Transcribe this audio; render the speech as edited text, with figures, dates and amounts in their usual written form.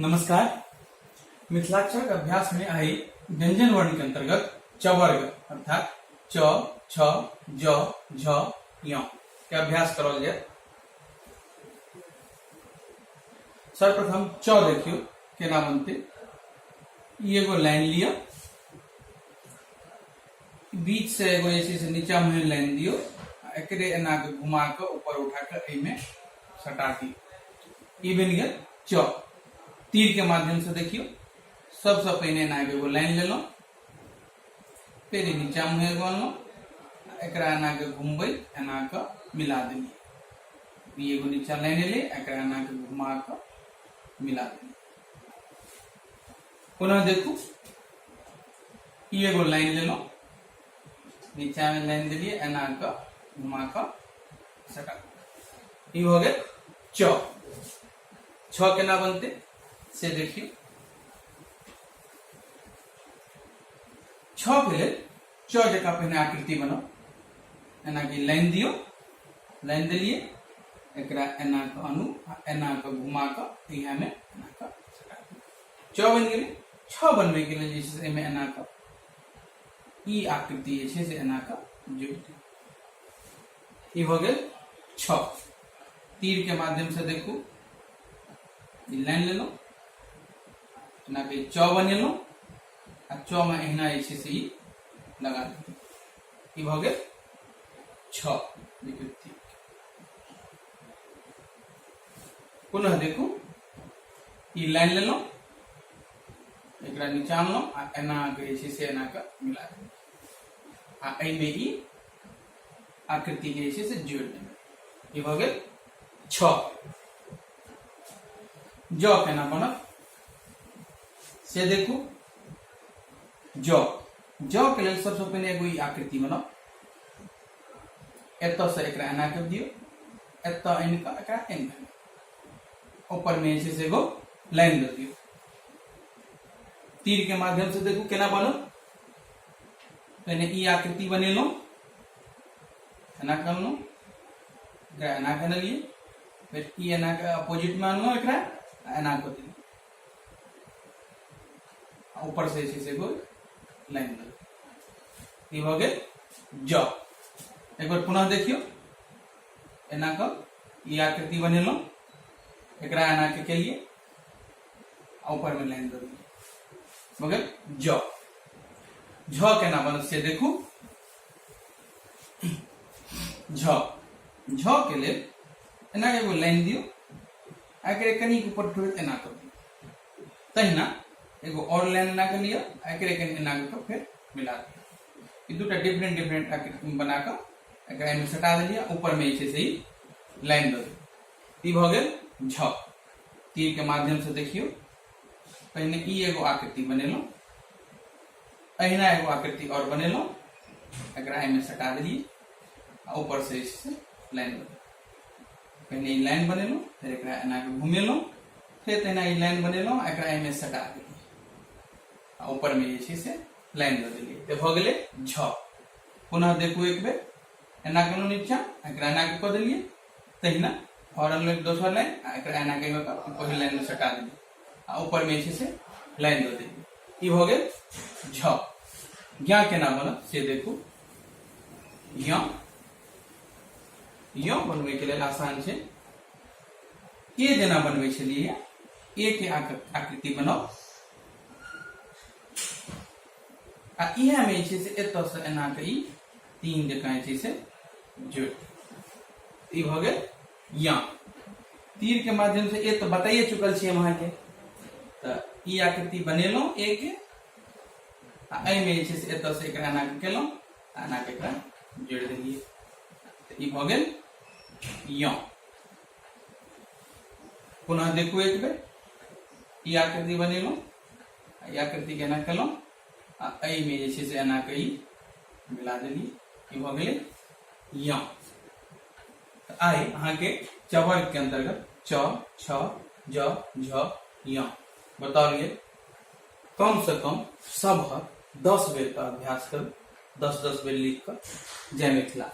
नमस्कार। मिथिलाक्षर के अभ्यास में आई व्यंजन वर्ण के अंतर्गत चवर्ग अर्थात च, छ, ज, झ, य के अभ्यास करल जाए। सर्वप्रथम च देखियो केना बनते। ई एगो लाइन लिअ, बीच से एगो जे छै से नीचा मुहे लाइन दियौ, आ एकरे एना के घुमा के ऊपर उठा के एहिमे सटा दियौ। ई बनि गेल च। तीर के माध्यम से देखियौ, सबसे पहिने एना के एगो लाइन लेलहुँ, फेर ई नीचा मुहे एगो अनलहुँ, एकरा एना के घुमबैत एना के मिला देलियै। ई एगो नीचा लाइन एलै, एकरा एना के घुमा के मिला देलियै। पुनः देखू, ई एगो लाइन लेलहुँ, नीचा में लाइन देलियै, एना के घुमा के सटा। ई भऽ गेल च। छ केना बनतै से देखियौ। छ के लेल च जकाँ पहिने आकृति बनाउ। एना के लाइन दियौ, लाइन देलियै, एकरा एना के अनु आ एना के घुमा के इएह में एना के सटा दियौ। च बनि गेलै। छ बनबै के लेल जे छै से एहिमे एना के ई आकृति जे छै से एना के जोड़ि दियौ। ई भऽ गेल छ। तीर के माध्यम से देखू, ई लाइन लेलहुँ, एना के च बनेलहुँ आ च में एहिना जे छै से ई लगा देलहुँ। ई भऽ गेल छ। देखियौ तीर। पुनः देखू, ई लाइन लेलहुँ, एकरा नीचा अनलहुँ आ एना के जे छै से एना के मिला देलहुँ आ एहिमे ई आकृति के जे छै से जोड़ि देबै। ई भऽ गेल छ। ज केना बनत से देखू। ज, ज के लेल सबसँ पहिने एगो ई आकृति बनाउ। एतऽ से एकरा एना कऽ दियौ, एतऽ आनि कऽ एकरा एना ऊपर में जे छै से एगो लाइन दऽ दियौ। तीर के माध्यम से देखू केना बनल। पहिने ई आकृति बनेलहुँ, एना करलहुँ, एकरा एना कऽ फेर ई एना के अपोजिट में अनलहुँ, एकरा एना कऽ देलियै, ऊपर से जे छै से एगो लाइन दऽ। ई भऽ गेल ज। एक बेर पुनः देखियौ, एना कऽ ई आकृति बनेलहुँ, एकरा एना के केलियै, ऊपर में लाइन दऽ देलियै, भऽ गेल ज। झ केना बनत से देखू। झ, झ के लेल एना एगो लाइन दियौ, एकरे कनिक ऊपर उठबैत एना कऽ दियौ। तहिना एगो और लाइन एना कऽ लिअ, एकरे कनि एना कऽ फेर मिला दियौ। ई दूटा डिफरेंट डिफरेंट आकृति बना कऽ एकरा एहिमे सटा देलियै, ऊपर में जे छै से ई लाइन दऽ दियौ। ई भऽ गेल झ। तीर के माध्यम से देखियौ, पहिने ई एगो आकृति बनेलहुँ, अहिना एगो आकृति और बनेलहुँ, एकरा एहिमे सटा देलियै आ ऊपर से जे छै से लाइन दऽ। पहिने ई लाइन बनेलहुँ, फेर एकरा एना कऽ घुमेलहुँ, फेर तहिना ई लाइन बनेलहुँ, एकरा एहिमे सटा देलियै आ ऊपरमे जे छै से लाइन दऽ देलियै। तऽ भऽ गेलै झ। पुनः देखू, एक बेर एना केलहुँ, नीचा एकरा एना कऽ कऽ देलियै, तहिना आओर अनलहुँ एक दोसर लाइन आ एकरा एना कऽ कऽ पहिल लाइनमे सटा देलियै आ ऊपरमे जे छै से लाइन दऽ देलियै। ई भऽ गेल झ। ज्ञा केना बनत से देखू। ज्ञा, ज्ञा बनबैके लेल आसान छै। ए जेना बनबै छलियै, ए के आकृति बनाउ आ इएह में जे छै से एतऽ से एना के ई तीन जकाँ जे छै से जोड़ि। ई भऽ गेल या। तीर के माध्यम से ए तऽ बताइए चुकल छी हम अहाँके। तऽ ई आकृति बनेलहुँ ए के आ एहिमे जे छै से एतऽ से एकरा एना के केलहुँ आ एना के एकरा जोड़ि देलियै। तऽ ई भऽ गेल य। पुनः देखू, एक बेर ई आकृति बनेलहुँ, ई आकृति के एना केलहुँ आ एहिमे जे छै से एना के ई मिला देलियै। ई भऽ गेलै य। तऽ आइ अहाँके चवर्ग के अंतर्गत च, छ, ज, झ, य बताओल गेल। कम से कम सबहक 10 बेर का अभ्यास करू, 10-10 बेर लिख कऽ। जय मिथिला।